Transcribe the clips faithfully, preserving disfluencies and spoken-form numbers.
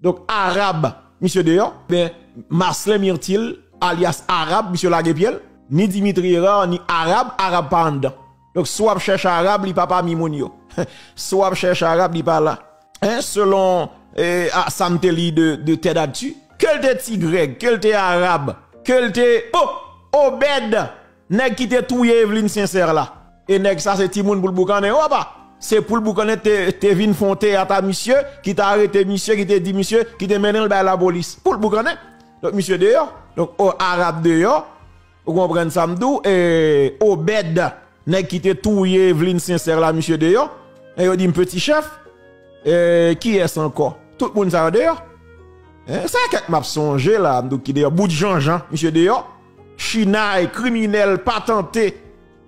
Donk, Arab, misye deyò. Ben, Marcelin Myrtil, alyas Arab, misye lage pye l. Ni Dimitri Hérard, ni Arab, Arab pa anndan. Donk, si w ap chèche Arab, li pa pami moun yo. Si w ap chèche Arab, li pa la. Hein, selon eh, a, sa m te li de, de Ted Actu, ke l te Ti Grèg, ke l te Arab, ke l te, oh, Obed, nèg ki te touye Evelyne Sincère la. E nèg sa se timoun pou l boukannen, oh, papa. Se pou l boukannen te, te vin fè yon teyat a misye, ki te arete misye, ki te di misye, ki te mennen l bay lapolis. Pou l boukannen. Donk, misye deyò. Donk, oh, Arab deyò. Ou konprann sa m di w? E Obed, nèg ki te touye Evelyne Sincère la, misye deyò. E yo di m peti chèf. E kiyès ankò? Tout moun sa yo deyò. E, se kèk m ap sonje la, m di w ki deyò. Bout Janjan, misye deyò. Chinay, kriminèl, patante,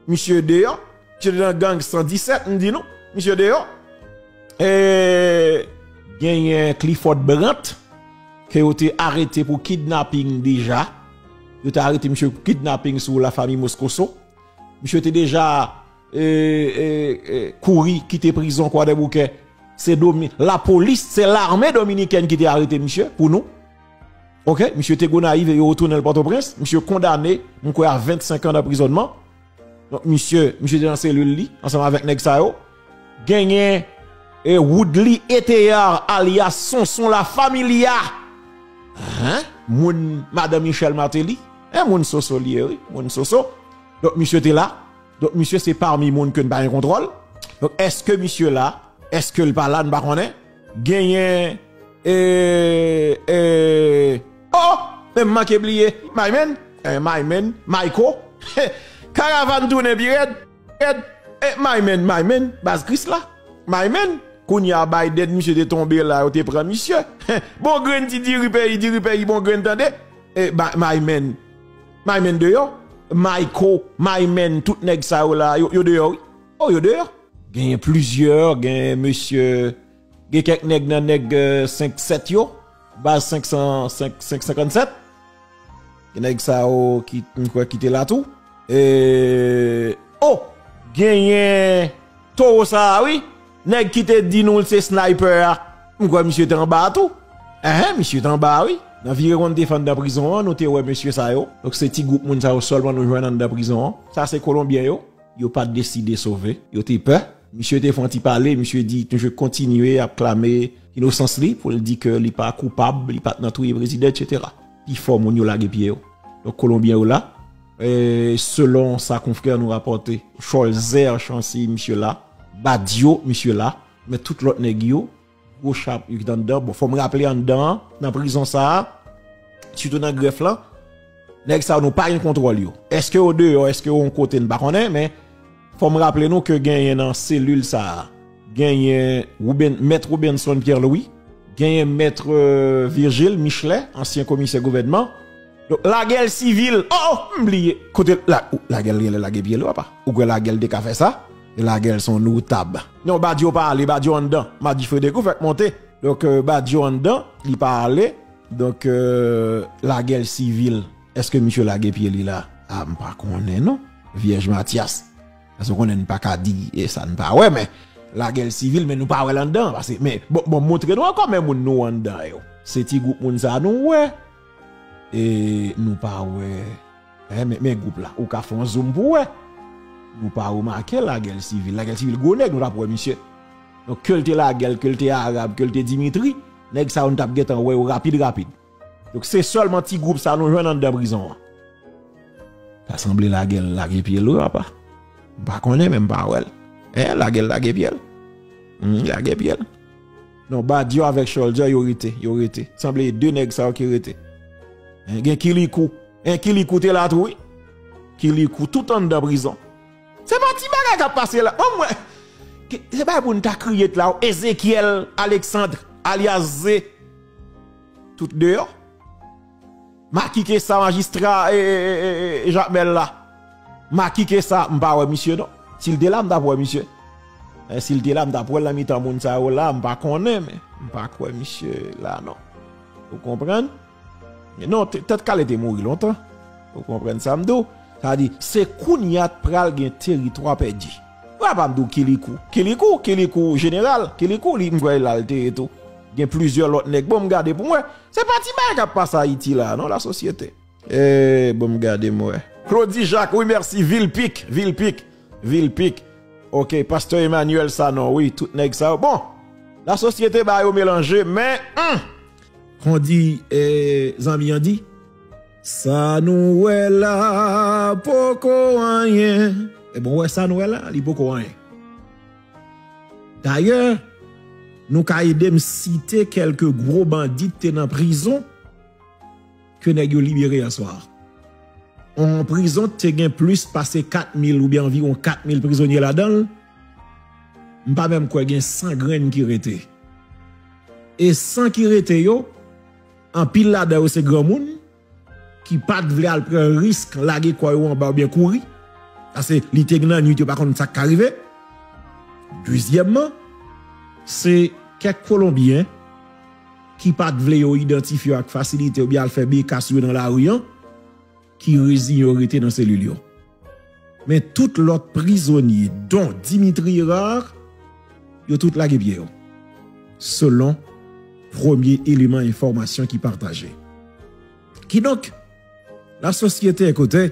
misye deyò. Misye te nan gang san disèt, m di nou. Misye deyò. E genyen Clifford Brandt, ke yo te arete pou kidnaping deja. Yo te arete misye pou kidnaping sou lafanmi Moscoso. Misye te deja, e, e, e, kouri kite prizon Kwadèboukè. Se Domi-, lapolis, se lame dominikèn ki te arete misye pou nou. Oke, misye te Gonayiv e yo retounen l Pòtoprens. Misye kondane, m kwè, a vennsenk an anprizònman. Donk, misye, misye te nan selil li, ansanm avèk nèg sa yo. Genyen, e, Woodly Eteyar, alyas Sonson La Familia. Hein? Moun Madan Michel Martelly. Hein, moun Soso li ye, wi. Moun Soso. Donk, misye te la. Donk, misye se pami moun ke n pa gen kontwòl. Donk, èske misye la? Èske l pa la? N pa konnen. Genyen, e, e, oh! Men m manke bliye. Maymen. Eh, Maymen. Mayko. Karavàn tounen pi rèd. Rèd. Eh, Maymen, Maymen. Baz Kris la. Maymen. Kounye a Biden, misye te tonbe la, yo te pran misye. Bon grenn ti diri peyi, diri peyi, bon grenn tande. Eh, ba, Maymen. Maymen deyò. Mayko, Maymen, tout nèg sa yo la, yo, yo deyò, wi. Oh, yo deyò. Genyen plizyè, genyen mesye, gen kèk nèg nan nèg, eh, senk sèt yo, baz senk san, senk, senk senkannsèt. Gen nèg sa yo ki, m kwè ki te la tou. E, oh, genyen towo sa a, wi. Nèg ki te di nou l se sniper a. M kwè misye te anba a tou. Enhen, misye te anba a, wi. Nan virewon n te fè anndan prizon an, nou te wè mesye sa yo. Donk, se ti gwoup moun sa yo sèlman nou jwenn anndan prizon an. Sa se Kolonbyen yo. Yo pa t deside sove. Yo te pè. Misye te fè yon ti pale, misye di, misye kontinye ap klame inosans li pou l di ke li pa koupab, li pa t nan touye prezidan, etsetera. Pifò moun yo lage pye yo. Donk, Kolonbyen yo la, e, selon sa konfrè nou rapòte, Cholzer Chancy, misye la, Badio, misye la, men tout lòt nèg yo, gwo chap yo ki t anndan. Bon, fò m raple anndan an, nan prizon sa a, sitou nan grèf lan, nèg sa yo nou pa gen kontwòl yo. Èske yo deyò, èske yo yon kote, n pa konnen, men fò m raple nou ke genyen nan selil sa a, genyen Ruben-, Mèt Rubenson Pierre Louis, genyen Mèt, euh, Virgile Michelet, ansyen komisè gouvènman, donk, lagè l sivil. Oh, oh, m bliye. Kote la, ou, lagè l genlè lage pye l, papa. Ou kwè lagè l te ka fè sa? E lagè l se yon notab. Non, Badio pa ale, Badio anndan. M a di Frederico fèk monte. Donk, euh, Badio anndan, li pa ale. Donk, euh, lagè l sivil. Èske misye lage pye li la? A, m pa konnen, non. Vyèj Matyas. Paske w konnen n pa ka di, e, sa n pa wè, men lagè l sivil, men nou pa wè l anndan. Paske, men, bon, bon, montre nou ankò, men moun nou anndan yo. Se ti gwoup moun sa nou wè. E nou pa wè. E, men, men gwoup la, ou ka fè yon zoom pou wè. Nou pa remake lagè l sivil. Lagè l sivil, gwo nèg, nou t ap wè misye. Donk, ke l te lagè l, ke l te Arab, ke l te Dimitri, nèg sa yo, n t ap gentan wè yo rapid, rapid. Donk, se sèlman ti gwoup sa nou jwenn anndan prizon an. Ta sanble lagè l lage pye l, wi, papa. M pa konnen, men m pa wè l. En, lagè l lage pye l. Hmm, lage pye l. Non, Badio avèk Cholzer, yo rete, yo rete. Sanble de nèg sa yo ki rete. En, gen Kilikou. En, Kilikou te la tou, wi. Kilikou tout anndan prizon. Se pa ti bagay k ap pase la. Mwen, mwen, ki, se bagay pou n ta kriye t la, wi. Ezekiel Alexandre, alyas Ze. Tout deyò. Makike sa majistra, e, e, e, e, e, Jakmèl la. Makike sa, m pa wè misye non. Si l te la, m t ap wè misye. E, si l te la, m t ap wè l nan mitan moun sa yo la, m pa konnen, men m pa kwè misye la non. Ou konprann? Non, te, Tèt Kale te mouri lontan. Ou konprann sa m di w? Sa di, se kounye a t pral gen teritwa pèdi. Ou pa m di w Kilikou. Kilikou, Kilikou jeneral, Kilikou li, m kwè l al te tou. Gen plizyè lòt nèg. Bon, m gade pou m wè. Se pa ti bagay k ap pase Ayiti la, non, lasosyete. Eh, bon, m gade m wè. Claudy Jacques, wi, mèsi. Vilpic, Vilpic, Vilpic. Ok, Pastè Emmanuel Sanon, wi, tout nèg sa yo. Bon, lasosyete ba yo melanje, men, hmm, kon di, eh, zanmi an di, sa nou wè la, poko anyen. E bon, wè sa nou wè la, li poko anyen. Dayè, nou ka ede m site kèlke gwo bandi k te nan prizon ke nèg yo libere yè swa. On prizon te gen plis pase kat mil oubyen anviwon kat mil prizonye ladan l, m pa menm kwè gen san grenn ki rete. E san ki rete yo, anpil ladan yo se granmoun, ki pa t vle al pran risk lage kò yo anba oubyen kouri, paske li te gen nan nwit, yo pa konn sa k ka rive. Dezyèmman, se kèk Kolonbyen ki pa t vle yo idantifye yo ak fasilite oubyen al fè beka sou yo nan lari an, ki reziyen yo rete nan selil yo. Men tout lòt prizonye, don Dimitri Hérard, yo tout lage pye yo, selon premye eleman enfòmasyon ki pataje. Kidonk, lasosyete, kote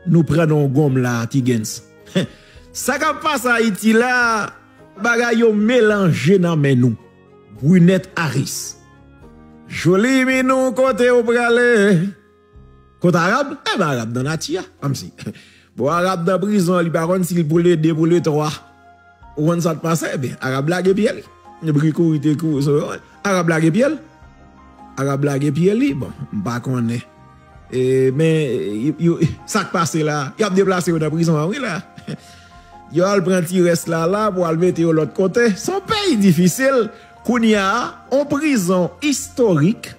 nou pran nan yon gonm la, Tigens. Sa k ap pase Ayiti la, bagay yo melanje nan men nou. Brunette Harris. Joli minou, kote w prale? Kot Arab? Enben, Arab nan nati a. Kòmsi. Bon, Arab nan prizon, li pa konn si l pou le de, pou le twa. Ou konn sa k pase? Enben, Arab lage pye li. Bri kouri te kouri sou yo. Arab lage pye l. Arab lage pye li. Bon, m pa konnen. E, men, yo, yo, sa k pase la? Y ap deplase yo nan prizon an, wi, la. Yo al pran ti rès la, la, pou al mete yo lòt kote. Se yon peyi difisil. Kounye a, yon prizon istorik.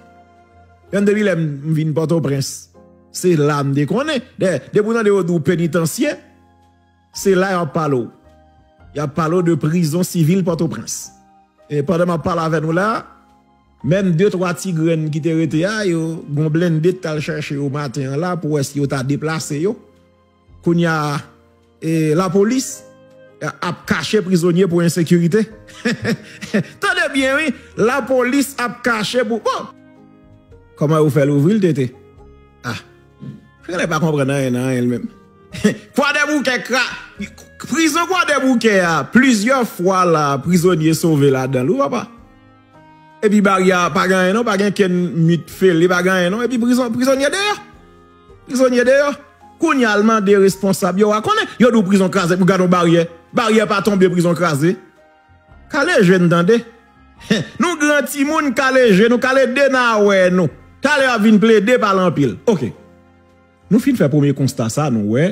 Menm depi lè m vin Pòtoprens, se la m te konnen. Dayè, depi w tande yo di w penitansye, se la y ap pale w. Y ap pale w de prizon sivil Pòtoprens. E pandan m ap pale avè nou la, menm de twa ti grenn ki te rete a, yo, gon blende t al chèche yo maten an la pou wè si yo ta deplase yo. Kounye a, e, lapolis, e, ap kache prizonye pou ensekirite. Tande byen, wi. Lapolis ap kache pou, bon. Kòman yo fè louvri l, Tete? Ah. Frè, pa konprann anyen nan anyen, l menm. Kwadèboukè kra-, prizon Kwadèboukè a, plizyè fwa la, prizonye sove ladan l, wi, papa. Epi baryè a pa gen anyen non, pa gen kenn mit fele, pa gen anyen non. Epi prizon, prizonye deyò. Prizonye deyò. Kounye a l mande responsab yo a konnen. Yo di w prizon kraze pou gade yon baryè. Baryè pa tonbe, prizon kraze. Kale je n tande. Nou gran timoun, kale je nou, kale de nawè nou. Talè y ap vin plede pale anpil. Oke. Nou fin fè premye konsta sa, nou wè,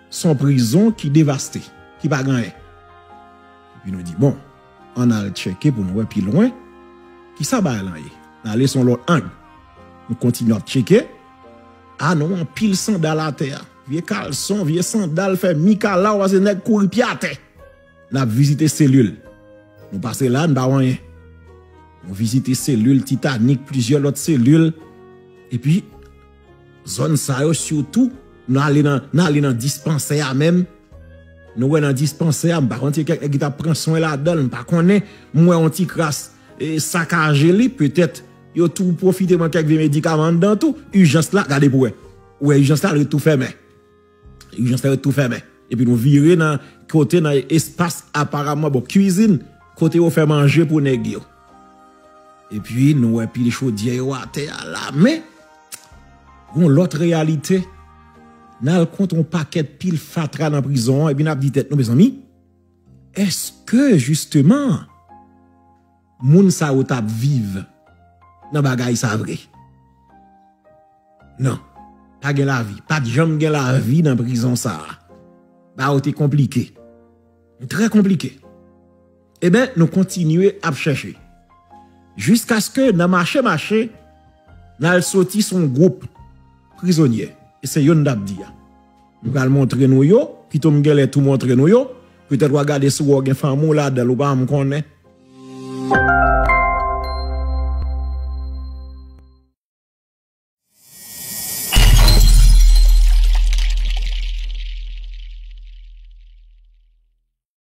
se yon prizon ki devaste, ki pa gen anyen. Epi nou di, bon, ann al tcheke pou nou wè pi lwen, kisa bagay lan ye. N ale sou yon lòt ang. Nou kontinye ap tcheke. A non, anpil sandal atè a. Vye kalson, vye sandal fè mikalaw, pase nèg kouri pye atè. N ap vizite selil. Nou pase la, n pa wè anyen. Nou vizite selil Titanic, plizyè lòt selil. Epi, zòn sa yo sitou, n ale nan, n ale nan dispansè a menm. Nou wè nan dispansè a, m pa konn si kèk nèg ki t ap pran swen ladan l, m pa konnen. M wè yon ti kras, e, sakaje li, petèt yo tou pwofite pran kèk vye medikaman anndan tou. Ijans la, gade pou wè. Ou wè ijans la ret tou fèmen. Ijans la ret tou fèmen. Epi nou vire nan kote, nan espas aparamman, bon, kwizin, kote yo fè manje pou nèg yo. Epi nou wè pil chodyè yo atè a la, men gon lòt reyalite. N al kont yon pakèt pil fatra nan prizon an, epi n ap di tèt nou, mezanmi, èske jisteman moun sa yo t ap viv nan bagay sa vre? Non. Pa gen lavi. Pa t janm gen lavi nan prizon sa a. Bagay yo te konplike. Trè konplike. Eben, nou kontinye ap chèche. Jiskaske nan mache mache, n al soti sou yon gwoup prizonye. E se yo n t ap di a. M pral montre nou yo, kite m genlè tou montre nou yo. Petèt w a gade si w wè w gen fanmi w ladan l, ou pa janm konnen.